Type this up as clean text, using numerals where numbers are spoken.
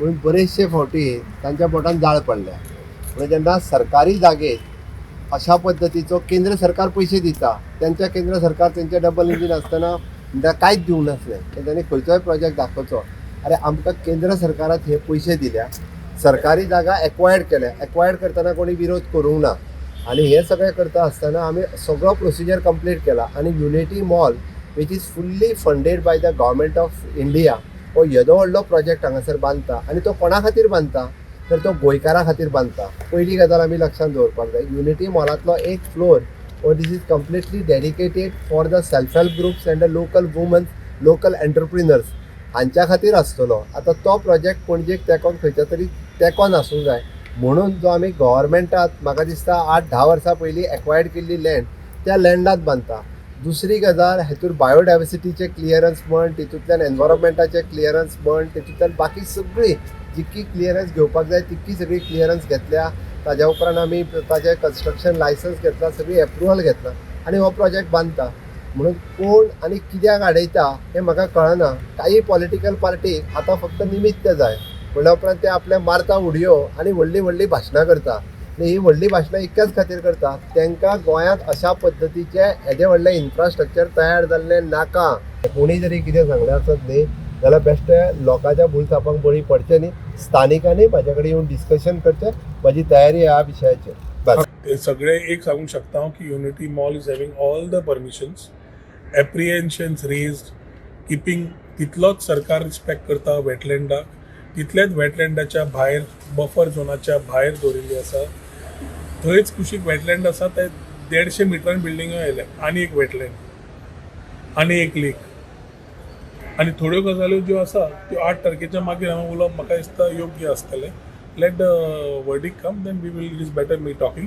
म्हणून बरेचशे फावटी तांच्या बोटान जाळ पडल्या. म्हणजे जेन्ना सरकारी जागेत अशा पद्दतीचो केंद्र सरकार पयशे दिता, तेंच्या केंद्र सरकार तेंचे डबल इंजीन आसतना तांकां कांयच दिवंक नासलें. तेंच्यांनी खंयचोय प्रोजेक्ट दाखोवचो. अरे, आमकां केंद्र सरकारान हे पयशे दिल्या, सरकारी जागा एक्वायर्ड केल्या. एक्वायर्ड करतना कोणी विरोध करूंक ना आनी हे सगळें करता आसतना आमी सगळो प्रोसिजर कंप्लीट केला. आनी Unity Mall, which is fully funded by the Government of India, हो येदो व्हडलो प्रोजेक्ट हांगासर बांदता आनी तो कोणा खातीर बांदता, तर तो गोंयकारा खातीर बांदता. पयली गजाल आमी लक्षांत दवरपाक जाय, युनिटी मॉलांतलो एक फ्लोर हो, this is completely dedicated for the self help groups and the local womens, local entrepreneurs हांच्या खातीर आसतलो. आतां तो प्रोजेक्ट पणजेक तेंकोन, खंयच्या तरी तेंकोन आसूंक जाय म्हणून जो आमी गव्हर्मेंटात, म्हाका दिसता 8-10 वर्सां पयलीं एक्वायर्ड केल्ली लँड, त्या लँडात बांदता. दुसरी गजाल, हेतूर बायोडायवर्सिटीचें क्लियरन्स म्हण, तितूंतल्यान एनवायरमेंटाचें क्लियरन्स म्हण, तितूंतल्यान बाकी सगळी जितकी क्लियरन्स घेवपाक जाय तितकी सगळी क्लियरन्स घेतल्या. ताज्या उपरांत आमी ताजें कन्स्ट्रक्शन लायसन्स घेतला, सगळी एप्रुवल घेतला आनी हो प्रोजेक्ट बांदता. म्हणून कोण आनी कित्याक आडयता हें म्हाका कळना. काही पॉलिटिकल पार्टीक आतां फक्त निमित्त जाय म्हणल्या उपरांत ते आपल्या मारता उडयो आनी व्हडलीं व्हडलीं भाशणां करता. आनी ही व्हडलीं भाशणां इतक्याच खातीर करता, तांकां गोंयांत अशा पद्दतीचें येदें व्हडलें इन्फ्रास्ट्रक्चर तयार जाल्लें नाका. कोणी जरी कितें सांगलें आसत न्ही जाल्यार बेश्टे लोकांच्या भूलथापांक बळी पडचें न्ही. स्थानिकांनी म्हाज्या कडेन येवन डिस्कशन करचें. म्हाजी तयारी ह्या विशयाचेर, बस. ते सगळे एक सांगूंक शकता हांव की Unity Mall is having all the permissions, apprehensions raised, keeping तितलोच सरकार रिस्पेक्ट करता वेटलँडाक, तितलेच वेटलँडाच्या भायर, बफर झोनाच्या भायर दवरिल्ली आसा. थंयच कुशीक वेटलँड आसा. ते 150 मिटरान बिल्डिंगो आयल्या आनी एक वेटलँड आनी एक लेक. आनी थोड्यो गजाल्यो ज्यो आसा त्यो 8 तारखेच्या मागीर हांवें उलोवप म्हाका दिसता योग्य आसतलें. Let the verdict come, then we will, it is better me talking.